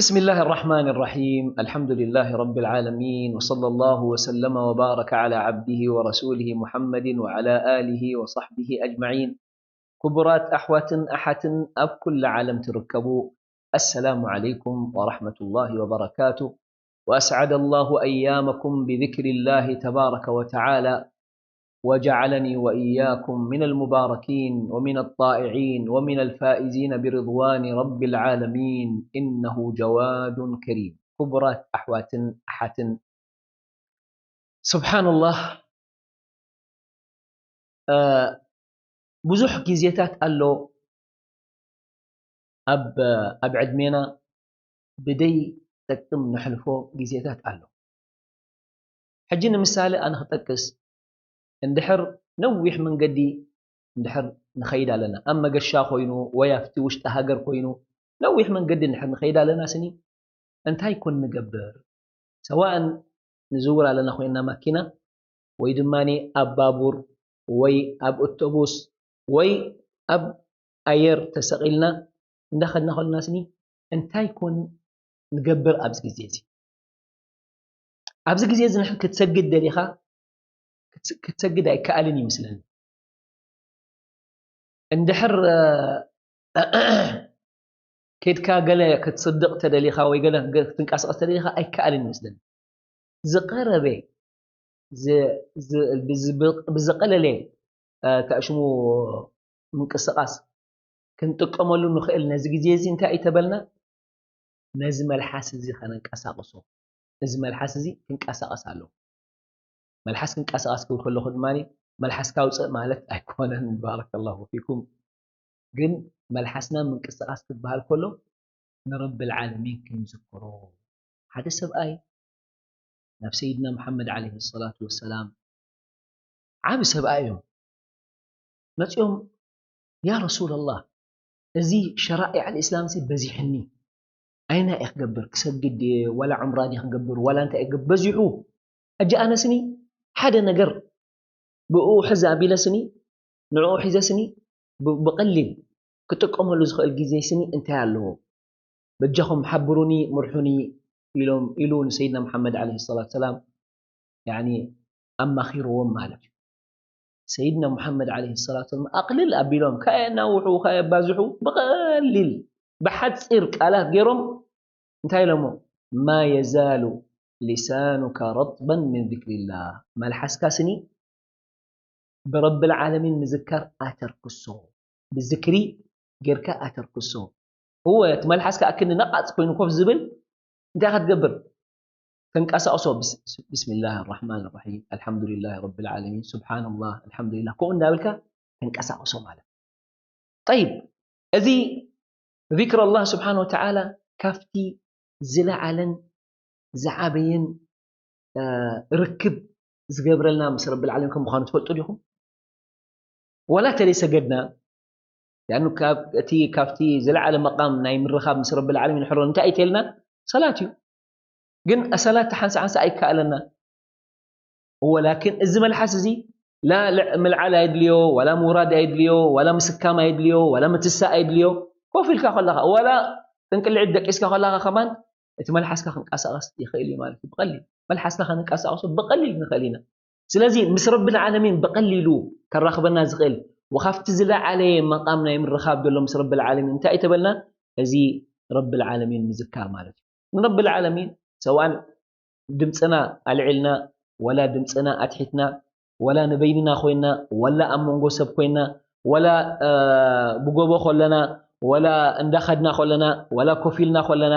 بسم الله الرحمن الرحيم. الحمد لله رب العالمين، وصلى الله وسلم وبارك على عبده ورسوله محمد وعلى آله وصحبه أجمعين. ክቡራት ኣሕዋትን ኣሓትን ኣብ ኩሉ ዓለም ትርከቡ፣ السلام عليكم ورحمة الله وبركاته، وأسعد الله أيامكم بذكر الله تبارك وتعالى، وجعلني وإياكم من المباركين ومن الطائعين ومن الفائزين برضوان رب العالمين، إنه جواد كريم. ክቡራት ኣሕዋትን ኣሓትን፣ سبحان الله، ብዙሕ ግዜታት ኣሎ ኣብ ኣብ ዕድሜና ብደይ ጠቅም ነሕልፎ ግዜታት ኣሎ። ሕጂ ንምሳሌ ኣነ ክጠቅስ፣ እንድሕር ነዊሕ መንገዲ እንድሕር ንኸይድ ኣለና፣ ኣብ መገሻ ኮይኑ ወይ ኣብቲ ውሽጢ ሃገር ኮይኑ ነዊሕ መንገዲ እንድሕር ንኸይድ ኣለና ስኒ እንታይ ኮን ንገብር? ሰዋእን ንዝውር ኣለና ኮይና ማኪና ወይ ድማ ኣብ ባቡር ወይ ኣብ ኣውቶቡስ ወይ ኣብ ኣየር ተሰቒልና እንዳኸድና ከለና ስኒ እንታይ ኮን ንገብር ኣብዚ ግዜ እዚ? ኣብዚ ግዜ እዚ ንሕን ክትሰግድ ደሊኻ ክትስ- ክትሰግድ ኣይከኣልን ይመስለኒ። እንድሕር እ፣ ኬድካ ገለ ክትስድቕ ተደሊኻ ወይ ገለ ገ- ክትንቀሳቐስ ተደሊኻ ኣይከኣልን ይመስለኒ። ዝቐረበ ዝ- ዝ- ብዝ- ብዝቐለለ እ፣ ተእሽሙ ምንቅስቓስ ክንጥቀመሉ ንኽእል ነዚ ግዜ እዚ እንታይ እዩ ተበልና? ነዚ መልሓስ እዚ ከነንቀሳቕሶ። እዚ መልሓስ እዚ ክንቀሳቐስ ኣለዎ። መልሓስ ክንቀሳቐስ ክብል ከለኹ ድማ መልሓስካ ኣውፅእ ማለት ኣይኮነን። ባረከላሁ ፊኩም። ግን መልሓስና ምንቅስቓስ ክበሃል ከሎ ንረብል ዓለሚን ክንዝክሮ። ሓደ ሰብኣይ ናብ ሰይድና መሓመድ ዓለይሂ ሰላቱ ወሰላም ዓቢ ሰብኣይ እዮም መጺኦም፣ ያ ረሱለላህ፣ እዚ ሸራኢዕ ኣልእስላም ሲ በዚሕኒ፣ ኣይና እየ ክገብር፣ ክሰግድ ድየ ዋላ ዑምራ ድየ ክገብር ዋላ እንታይ እየ ክገብር በዚሑ። ሕጂ ኣነስኒ ሓደ ነገር ብኡ ሕዚ ኣቢለ ስኒ ንዕኡ ሒዘ ስኒ ብ- ብቐሊል ክጥቀመሉ ዝኽእል ግዜ ስኒ እንታይ ኣለዎ? በጃኹም ሓብሩኒ፣ ምርሑኒ ኢሎም ኢሉ ንሰይድና መሓመድ ዓለይሂ ሰላቱ ሰላም ያኒ ኣማኺርዎም ማለት እዩ። ሰይድና መሓመድ ዓለይሂ ሰላቱ ሰላም ኣቕልል ኣቢሎም፣ ካየናውሑ ካየባዝሑ ብቐሊል ብሓፂር ቃላት ገይሮም እንታይ ኢሎሞ? ማ የዛሉ ሊሳኑካ ረጥበን ምን ዚክሪላህ፣ መልሓስካ ስኒ ብረብል ዓለሚን ምዝካር ኣተርክሶ፣ ብዝክሪ ጌርካ ኣተርክሶ። እወ እቲ መልሓስካ ኣክኒ ነቓጽ ኮይኑ ኮፍ ዝብል እንታይ ኢኻ ትገብር? ተንቀሳቕሶ። ብስ- ብስሚላህ ራሕማን ራሒም፣ ኣልሓምዱሊላህ ረብል ዓለሚን፣ ሱብሓነላህ፣ ኣልሓምዱሊላህ፣ ከምኡ እንዳበልካ ተንቀሳቕሶ ማለት። ጠይብ፣ እዚ ዚክር ኣላህ ስብሓን ወተዓላ ካብቲ ዝለዓለን ዝዓበየን እ፣ ርክብ ዝገብረልና ምስ ረብል ዓለሚን ከም ምዃኑ ትፈልጡ ዲኹም? ወላ ተለይ ሰገድና ያኑ ካብ እቲ ካብቲ ዝለዓለ መቃም ናይ ምርኻብ ምስ ረብል ዓለሚን ሕሮ እንታይ ኣይተልና ሰላት እዩ። ግን ሰላት ሓንሳ ሓንሳ ኣይከኣለና። ወላኪን እዚ መልሓስ እዚ ላ ልዕ- ምልዓል ኣየድልዮ ዋላ ምውራድ ኣየድልዮ ዋላ ምስካም ኣየድልዮ ዋላ ምትሳእ ኣየድልዮ። ኮፍ ኢልካ ከለኻ ዋላ ጥንቅልዒት ደቂስካ ከለኻ ከማን እቲ መልሓስካ ክንቀሳቐስ ይኽእል እዩ ማለት እዩ። ብቐሊል መልሓስና ከነንቀሳቕሶ ብቐሊል ንኽእል ኢና። ስለዚ ምስ ረብል ዓለሚን ብቐሊሉ ከራኽበና ዝኽእል ወካፍቲ ዝለዓለ መቃም ናይ ምርኻብ ዘሎ ምስ ረብል ዓለሚን እንታይ እዩ ተበልና? እዚ ረብል ዓለሚን ምዝካር ማለት እዩ። ንረብል ዓለሚን ሰዋን ድምፅና ኣልዒልና ወላ ድምፅና ኣትሒትና ወላ ንበይንና ኮይና ወላ ኣብ መንጎ ሰብ ኮይና ወላ ብጎቦ ከለና ወላ እንዳኸድና ከለና ወላ ኮፍ ኢልና ከለና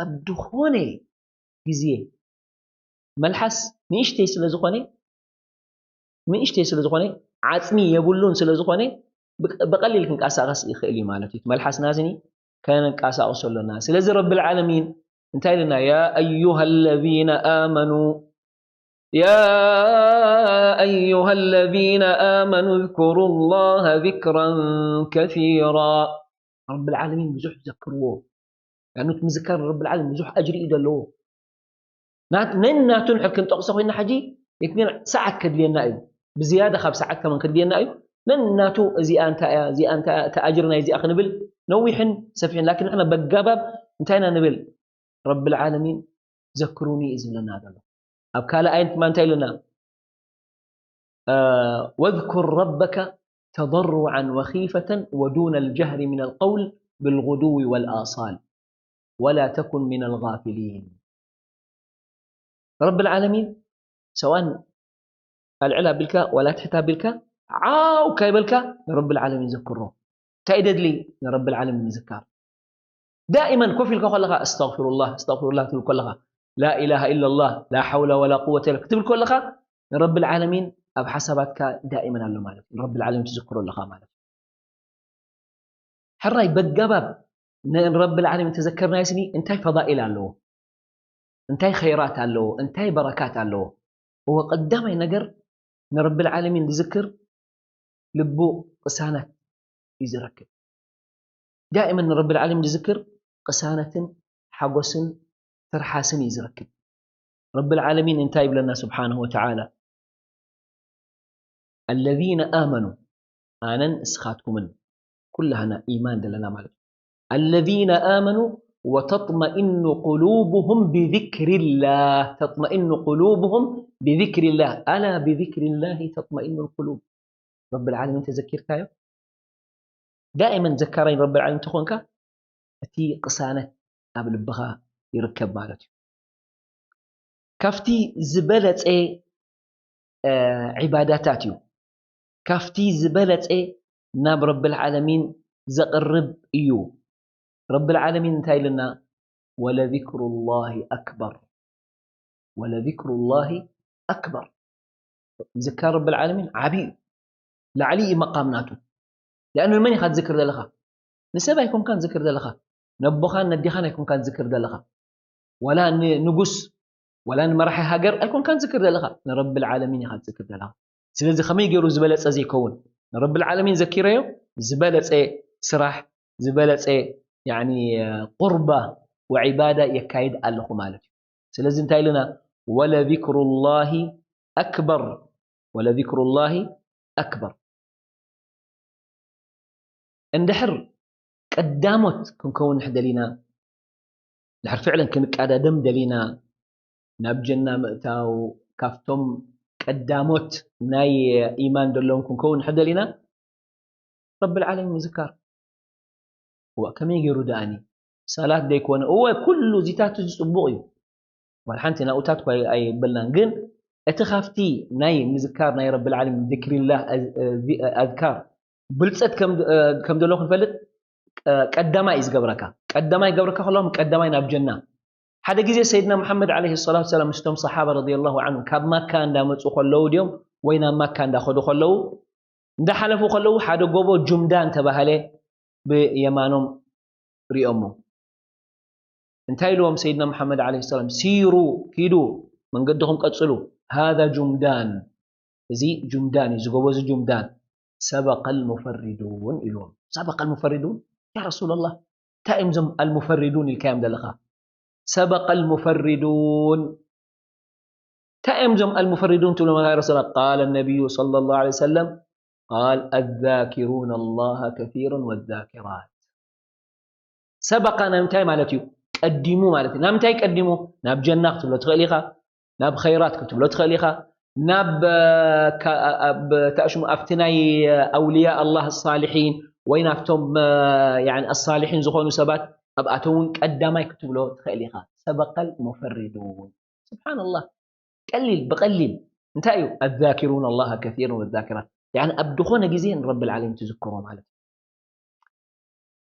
ኣብ ዝኾነ ግዜ መልሓስ ንእሽተይ ስለ ዝኾነ ንእሽተይ ስለ ዝኾነ ዓፅሚ የብሉን ስለ ዝኾነ ብቀሊል ክንቀሳቀስ ይኽእል እዩ ማለት እዩ። መልሓስና ስኒ ከነንቀሳቅሶ ኣለና። ስለዚ ረብል ዓለሚን እንታይ ኢልና? يا أيها الذين آمنوا يا أيها الذين آمنوا اذكروا الله ذكرا كثيرا። ረብል ዓለሚን ብዙሕ ዘክርዎ። ያኑ እቲ ምዝካር ረብል ዓለሚን ብዙሕ ኣጅሪ እዩ ዘለዎ። ናት ነናቱ ንሕር ክንጠቕሶ ኮይና ሕጂ የትሚን ሰዓት ከድልየና እዩ። ብዝያዳ ካብ ሰዓት ከመን ከድልየና እዩ። ነናቱ እዚኣ እንታይ እያ፣ እዚኣ እንታይ እያ፣ እቲ ኣጅሪ ናይ እዚኣ ክንብል ነዊሕን ሰፊሕን። ላኪን ንሕና በጋባብ እንታይ ኢና ንብል? ረብል ዓለሚን ዘክሩኒ እዩ ዝብለና ዘሎ። ኣብ ካልእ ኣየት ድማ እንታይ ኢሉና? واذكر ربك تضرعا وخيفة ودون الجهر من القول بالغدو والآصال ولا تكن من الغافلين. ረብል ዓለሚን ሰዋን ኣልዕል ኣቢልካ ዋላ ትሕት ኣቢልካ ዓው ካይበልካ ንረብል ዓለሚን ዘክሮ። እንታይ ደድሊ ንረብል ዓለሚን ምዝካር? ዳኢመን ኮፍ ኢልካ ከለኻ ኣስተግፊሩላህ ኣስተግፊሩላህ ትብል ከለኻ ላኢላሃ ኢላላህ ላሓውላ ወላ ቁወተ ኢላ ክትብል ከለኻ ንረብል ዓለሚን ኣብ ሓሳባትካ ዳኢመን ኣሎ ማለት እዩ። ንረብል ዓለሚን ትዝክሮ ኣለኻ ማለት እዩ። ሕራይ በጋባብ ንረብል ዓለሚን ተዘከርናዮ ስኒ እንታይ ፈዳኢል ኣለዎ? እንታይ ኸይራት ኣለዎ? እንታይ በረካት ኣለዎ? እወ ቀዳማይ ነገር ንረብል ዓለሚን ዝዝክር ልቡ ቅሳነት እዩ ዝረክብ። ዳኢመን ንረብል ዓለሚን ዝዝክር ቅሳነትን ሓጎስን ትርሓስን እዩ ዝረክብ። ረብል ዓለሚን እንታይ ይብለና ስብሓንሁ ወተዓላ? الذين آمنوا ኣነን እስኻትኩምን ኩላህና ኢማን ዘለና ማለት እዩ። الذين آمنوا وتطمئن قلوبهم بذكر الله تطمئن قلوبهم بذكر الله ألا بذكر الله تطمئن القلوب። ረብል ዓለሚን ተዘኪርካዮ ዳኢመን ዘካራይ ረብል ዓለሚን ተኾንካ እቲ ቅሳነት ኣብ ልብኻ ይርከብ ማለት እዩ። ካብቲ ዝበለፀ ዒባዳታት እዩ። ካብቲ ዝበለፀ ናብ ረብል ዓለሚን ዘቕርብ እዩ። ረብል ዓለሚን እንታይ ኢልና? ወለዚክሩ ላሂ ኣክበር። ወለዚክሩ ላሂ ኣክበር። ምዝካር ረብል ዓለሚን ዓብዪ እዩ። ላዕሊ እዩ መቃም ናቱ። ሊኣኑ ንመን ኢኻ ትዝክር ዘለኻ? ንሰብ ኣይኮንካን ዝክር ዘለኻ። ነቦኻን ነዲኻን ኣይኮንካን ዝክር ዘለኻ። ዋላ ንንጉስ ዋላ ንመራሒ ሃገር ኣይኮንካን ዝክር ዘለኻ። ንረብል ዓለሚን ኢኻ ትዝክር ዘለኻ። ስለዚ ከመይ ገይሩ ዝበለጸ ዘይከውን? ንረብል ዓለሚን ዘኪረዮ ዝበለጸ ስራሕ ዝበለጸ ያኒ ቁርባ ወዒባዳ የካይድ ኣለኹ ማለት እዩ። ስለዚ እንታይ ኢልና? ወለዚክሩላሂ ኣክበር። ወለዚክሩላሂ ኣክበር። እንድሕር ቀዳሞት ክንከውን ንሕደል ኢና፣ እንድሕር ፍዕለን ክንቃዳደም ደሊና፣ ናብ ጀና ምእታው ካብቶም ቀዳሞት ናይ ኢማን ደለዎም ክንከውን ንሕደል ኢና። ረብል ዓለሚን ምዝካር። እዋ ከመይ ገይሩ ደኣኒ? ሰላት ደይኮነ? እወ ኩሉ እዚታት እዚ ጽቡቕ እዩ። ዋላ ሓንቲ ናብኡታት እኳ ኣይ-፣ ኣይበልናን። ግን እቲ ካብቲ ናይ ምዝካር ናይ ረብል ዓለሚን ዚክሪላህ ኣዝ-፣ ኣዝ-፣ ኣዝካር ብልጸት ከም፣ ከም ዘሎ ክንፈልጥ ቀ-፣ ቀዳማይ እዩ ዝገብረካ። ቀዳማይ ይገብረካ ከሎ ቀዳማይ ናብ ጀና። ሓደ ግዜ ሰይድና መሓመድ ዓለይሂ ሰላቱ ሰላም ምስቶም ሰሓባ ረዲየላሁ ዓንሁም ካብ ማካ እንዳመጹ ከለዉ ድዮም ወይ ናብ ማካ እንዳኸዱ ከለዉ እንዳሓለፉ ከለዉ ሓደ ጎቦ ጁምዳን ተባሃለ ብየማኖም ሪኦሞ። እንታይ ኢልዎም ሰይድና መሓመድ ዓለይሂ ሰላም? ሲሩ፣ ኪዱ፣ መንገድኹም ቀጽሉ። ሃዛ ጁምዳን፣ እዚ ጁምዳን እዩ፣ እዚ ጎቦ እዚ ጁምዳን። ሰበቀል ሙፈሪዱን ኢልዎም። ሰበቀል ሙፈሪዱን? ያ ረሱለላህ፣ እንታይ እዮም እዞም ኣልሙፈሪዱን ኢልካዮም ዘለኻ? ሰበቀል ሙፈሪዱን። እንታይ እዮም እዞም ኣልሙፈሪዱን ትብሎም ኣለኻ ያ ረሱላ? ቃለ ነቢዩ ሰለላሁ ዐለይሂ ወሰለም፣ ቃል ኣዛኪሩነ ላሃ ከሲረን ወዛኪራት። ሰበቃ ናይ ምንታይ ማለት እዩ? ቀዲሙ ማለት እዩ። ናብ ምንታይ ቀዲሙ? ናብ ጀና ክትብሎ ትኽእል ኢኻ፣ ናብ ኸይራት ክትብሎ ትኽእል ኢኻ፣ ናብ፣ እ፣ ካ-፣ ኣብ፣ ታሽሙ ኣብቲ ናይ ኣውልያ ኣላህ ሳሊሒን ወይ ናብቶም፣ እ፣ ያኒ ኣሳሊሒን ዝኾኑ ሰባት ኣብኣቶም እውን ቀዳማይ ክትብሎ ትኽእል ኢኻ። ሰበቀል ሙፈሪዱን። ስብሓንላህ። ቀሊል ብቐሊል እንታይ እዩ? ኣዛኪሩን ኣላህ ከሲረን ወዛኪራት። ያኒ ኣብ ዝኾነ ግዜ ንረብል ዓለሚን ትዝክሮ ማለት እዩ።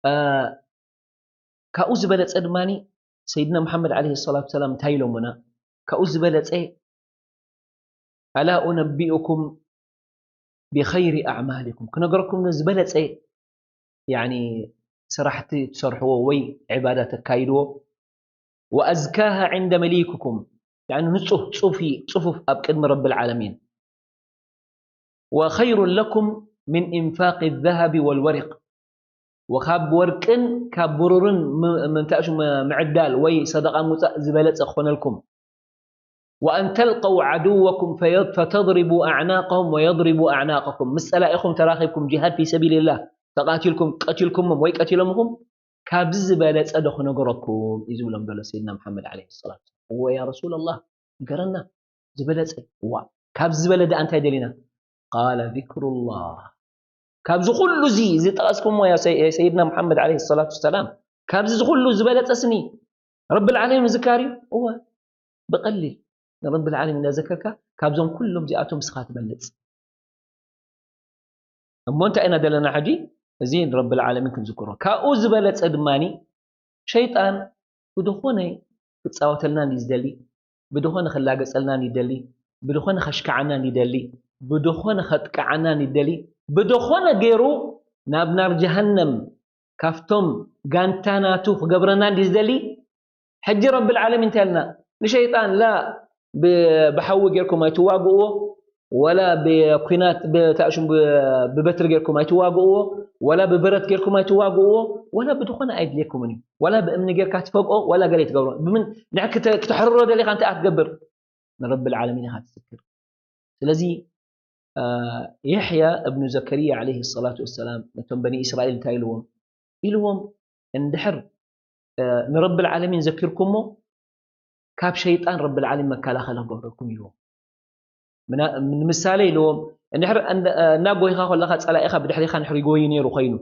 እ፣ ካብኡ ዝበለጸ ድማኒ ሰይድና መሓመድ ዓለይሂ ሰላቱ ሰላም እንታይ ኢሎምና? ካብኡ ዝበለጸ ኣላ ኡነቢኡኩም ብኸይሪ ኣዕማሊኩም፣ ክነገረኩም ዝበለጸ ያኒ ስራሕቲ ትሰርሕዎ ወይ ዒባዳ ተካይድዎ፣ ወኣዝካሃ ዕንደ መሊክኩም፣ ያኒ ንጹህ ጹፊ ጽፉፍ ኣብ ቅድሚ ረብል ዓለሚን፣ ወኸይሩን ለኩም ምን ኢንፋቅ ዘሃቢ ወልወርቅ፣ ወካብ ወርቅን ካብ ብሩርን ም-፣ ምንታእሹ ም-፣ ምዕዳል ወይ ሰደቃ ምውጻእ ዝበለጸ ክኾነልኩም። ወኣን ተልቀው ዓድወኩም ፈየ-፣ ፈተድሪቡ ኣዕናቀሁም ወየድሪቡ ኣዕናቀኩም። ምስ ጸላኢኹም ተራኺብኩም ጂሃድ ፊ ሰቢልላህ ተቃቲልኩም ቀቲልኩሞም ወይ ቀቲሎምኹም ካብዚ ዝበለጸ ዶ ክነገረኩም እዩ ዝብሎም ዘሎ ሰይድና መሓመድ ዓለይሂ ሰላቱ ወሰላም። እወ ያ ረሱለላህ፣ ንገረና ዝበለጸ። እዋ፣ ካብዚ ዝበለ ደኣ እንታይ ደሊና? ቃለ ዚክሩላህ። ካብዚ ኩሉ እዚ ዝጠቐስኩሞ ያ ሰይ-፣ ሰይድና መሓመድ ዓለይሂ ሰላቱ ወሰላም፣ ካብዚ እዚ ኩሉ ዝበለጸ ስኒ ረብል ዓለሚን ምዝካር እዩ። እወ፣ ብቐሊል ንረብል ዓለሚን እናዘከርካ ካብዞም ኩሎም እዚኣቶም ንስኻ ትበልጽ። እሞ እንታይ ኢና ዘለና ሕጂ? እዚ ንረብል ዓለሚን ክንዝክሮ። ካብኡ ዝበለጸ ድማኒ ሸይጣን ብድኾነ ክጻወተልና እንድዩ ዝደሊ፣ ብድኾነ ክላገጸልና እንድዩ ዝደሊ፣ ብድኾነ ከሽክዓና እንድዩ ዝደሊ፣ ብድኾነ ከጥቅዓና እንድዩ ዝደሊ፣ ብድኾነ ገይሩ ናብ ናር ጀሃነም ካብቶም ጋንታ ናቱ ክገብረና እንድዩ ዝደሊ። ሕጂ ረብል ዓለሚን እንታይ ኢልና? ንሸይጣን ላ ብ-፣ ብሓዊ ጌርኩም ኣይትዋግእዎ፣ ወላ ብኲናት፣ ብ-፣ ታእሹም ብ-፣ ብበትሪ ጌርኩም ኣይትዋግእዎ፣ ወላ ብብረት ጌርኩም ኣይትዋግእዎ፣ ወላ ብድኾነ ኣይድልየኩምን እዩ። ወላ ብእምኒ ጌርካ ትፈግኦ፣ ወላ ገለ ትገብሮ። ብምን-፣ ንዕ ክተ-፣ ክተሕርሮ ደሊኻ እንታይ ክትገብር? ንረብል ዓለሚን ኢኻ ትዝክር። ስለዚ፣ አ፣ የሕያ እብኑ ዘከርያ ዓለይሂ ሰላቱ ወሰላም ነቶም በኒ እስራኤል እንታይ ኢልዎም? ኢልዎም፣ እንድሕር፣ አ፣ ንረብል ዓለሚን ዘኪርኩሞ፣ ካብ ሸይጣን ረብል ዓለሚን መከላኸሊ ክገብረልኩም ኢልዎም። ምና-፣ ንምሳሌ ኢልዎም፣ እንድሕር እንዳ-፣ እናጎይኻ ከለኻ ጸላኢኻ ብድሕሪኻ እንድሕር ይጎይ ነይሩ ኮይኑ፣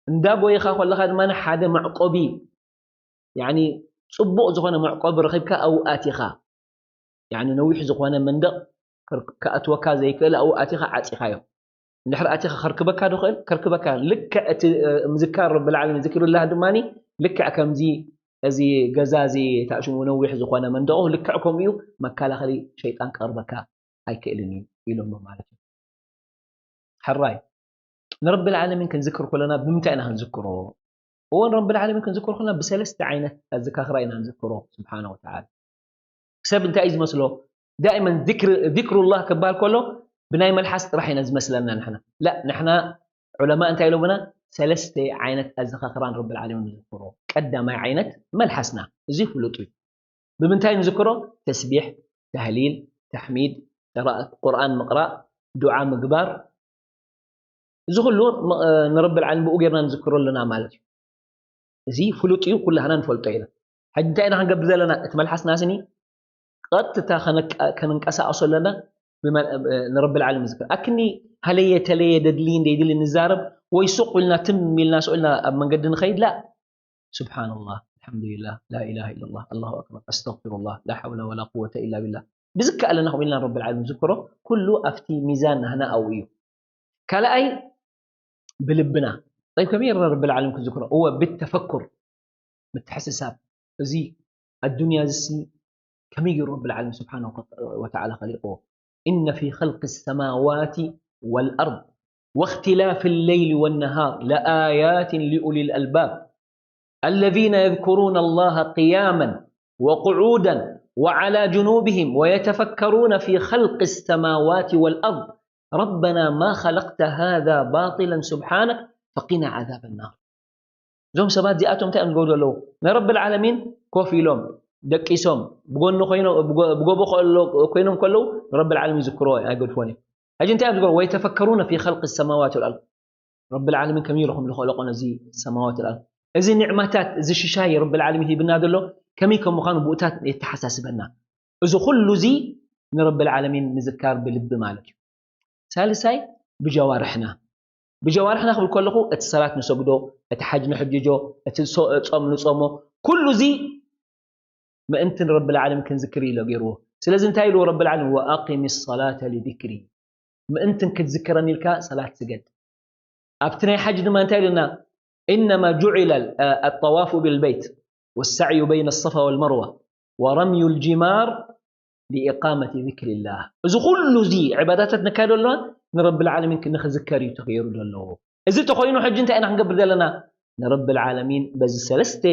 እንዳጎይኻ ከለኻ ድማ ሓደ መዕቆቢ፣ ያኒ ጽቡቕ ዝኾነ መዕቆቢ ረኺብካ ኣብኡ ኣቲኻ፣ ያኒ ነዊሕ ዝኾነ መንደቕ ክር-፣ ክኣትወካ ዘይክእል ኣብኡ ኣቲኻ ዓጺኻዮ። እንድሕር ኣቲኻ ከርክበካ ዶ ክእል? ከርክበካ። ልክዕ እቲ፣ እ፣ ምዝካር ረብል ዓለሚን ዚክሩላህ ድማኒ ልክዕ ከምዚ እዚ ገዛ እዚ ታሽሙ ነዊሕ ዝኾነ መንደቑ ልክዕ ከምኡ እዩ። መከላኸሊ ሸይጣን ክቐርበካ ኣይክእልን እዩ ኢሎሞ ማለት እዩ። ሕራይ፣ ንረብል ዓለሚን ክንዝክር ከለና ብምንታይ ኢና ክንዝክሮ? እወ፣ ንረብል ዓለሚን ክንዝክሮ ከለና ብሰለስተ ዓይነት ኣዘካኽራ ኢና ንዝክሮ ስብሓነ ወተዓላ። ሰብ እንታይ እዩ ዝመስሎ? ዳኢመን ዚክር-፣ ዚክሩላህ ክበሃል ከሎ ብናይ መልሓስ ጥራሕ ኢና ዝመስለና ንሕና። ላ፣ ንሕና ዑለማ እንታይ ኢሎምና? ሰለስተ ዓይነት ኣዘኻኽራ ንረብል ዓለሚን ንዝክሮ። ቀዳማይ ዓይነት መልሓስና፣ እዚ ፍሉጥ እዩ። ብምንታይ ንዝክሮ? ተስቢሕ፣ ተህሊል፣ ተሕሚድ፣ ቅራእ-፣ ቁርኣን ምቕራእ፣ ዱዓ ምግባር፣ እዚ ኩሉ ም-፣ ንረብል ዓለሚን ብኡ ጌርና ንዝክሮ ኣለና ማለት እዩ። እዚ ፍሉጥ እዩ፣ ኩላህና ንፈልጦ ኢና። ሕጂ እንታይ ኢና ክንገብር ዘለና? እቲ መልሓስና ስኒ ቀጥታ ከነቀ-፣ ከነንቀሳቕሶ ኣለና፣ ብመ-፣ ንረብል ዓለሚን ንዝክር። ኣክኒ ሃለየ ተለየ ደድሊ እንደይድሊ ንዛረብ፣ ወይ ሱቕ ኢልና ትም ኢልና ስቕ ኢልና ኣብ መንገዲ ንኸይድ፣ ላ። ስብሓንላህ፣ ኣልሓምዱሊላህ፣ ላ ኢላሃ ኢለላህ፣ ኣላሁ ኣክበር፣ ኣስተግፊሩላህ፣ ላ ሓውላ ወላ ቁወተ ኢላ ቢላህ። ብዝከኣለና ከምኡ ኢልና ንረብል ዓለሚን ንዝክሮ፣ ኩሉ ኣብቲ ሚዛን ናህና ኣብኡ እዩ። ካልኣይ ብልብና። ጠይብ፣ ከመይ ጌርና ረብል ዓለሚን ክንዝክሮ? እወ፣ ብተፈኩር፣ ምትሕስሳብ። እዚ ኣዱንያ እዚሲ ከመይ ገይሩ ረብል ዓለሚን ስብሓነሁ ወተዓላ ኸሊቕዎ? إن في خلق السماوات والأرض واختلاف الليل والنهار لآيات لأولي الألباب الذين يذكرون الله قياما وقعودا وعلى جنوبهم ويتفكرون في خلق السماوات والأرض ربنا ما خلقت هذا باطلا سبحانك فقنا عذاب النار. እዞም ሰባት እዚኣቶም እንታይ እዮም ዝገብሩ ዘለዉ? ንረብል ዓለሚን ኮፍ ኢሎም፣ ደቂሶም፣ ብጎኒ ኮይኖም፣ ብጎ-፣ ብጎቦ ከሎ-፣ ኮይኖም ከለዉ ንረብል ዓለሚን ይዝክርዎ ኣይገድፍዎን እዮም። ሕጂ እንታይ እዮም ዝገብሩ? ويتفكرون في خلق السماوات والأرض. ረብል ዓለሚን ከመይ ኢሉ ከም ዝኸለቆ ነዚ ሰማዋት ወልኣርድ፣ እዚ ኒዕማታት፣ እዚ ሽሻይ ረብል ዓለሚን ሂብና ዘሎ ከመይ ከም ምዃኑ ብኡታት የተሓሳስበና። እዚ ኩሉ እዚ ንረብል ዓለሚን ምዝካር ብልቢ ማለት እዩ። ሳልሳይ ብጀዋርሕና። ብጀዋርሕና ክብል ከለኹ እቲ ሰላት ንሰግዶ፣ እቲ ሓጅ ንሕጅጆ፣ እቲ ሶ-፣ ጾም ንጾሞ፣ ኩሉ እዚ ምእንቲ ንረብል ዓለሚን ክንዝክር ኢሎ ገይርዎ። ስለዚ እንታይ ኢልዎ ረብል ዓለሚን? وأقم الصلاة لذكري። ምእንትን ክትዝክረኒ ኢልካ ሰላት ስገድ። ኣብቲ ናይ ሓጅ ድማ እንታይ ኢሉና? إنما جعل الطواف بالبيت والسعي بين الصفا والمروة ورمي الجمار لإقامة ذكر الله። እዚ ኩሉ እዚ ዕባዳታት ነካይዶ ኣለና ንረብል ዓለሚን ንኽዝከር እዩ ተገይሩ ዘሎ። እዚ ተኾይኑ ሕጂ እንታይ ኢና ክንገብር ዘለና? ንረብል ዓለሚን በዚ ሰለስተ፣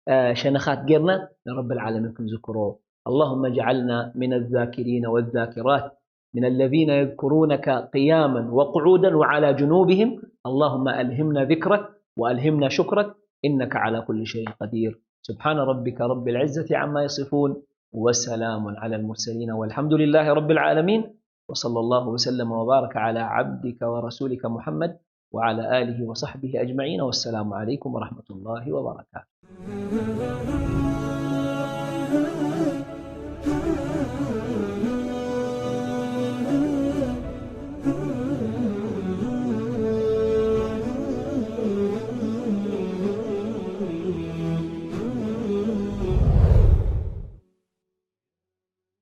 እ፣ ሸነኻት ጌርና ንረብል ዓለሚን ክንዝክሮ። اللهم اجعلنا من الذاكرين والذاكرات من الذين يذكرونك قياما وقعودا وعلى جنوبهم. اللهم ألهمنا ذكرك وألهمنا شكرك إنك على كل شيء قدير. سبحان ربك رب العزة عما يصفون وسلام على المرسلين والحمد لله رب العالمين. وصلى الله وسلم وبارك على عبدك ورسولك محمد وعلى آله وصحبه أجمعين. والسلام عليكم ورحمة الله وبركاته.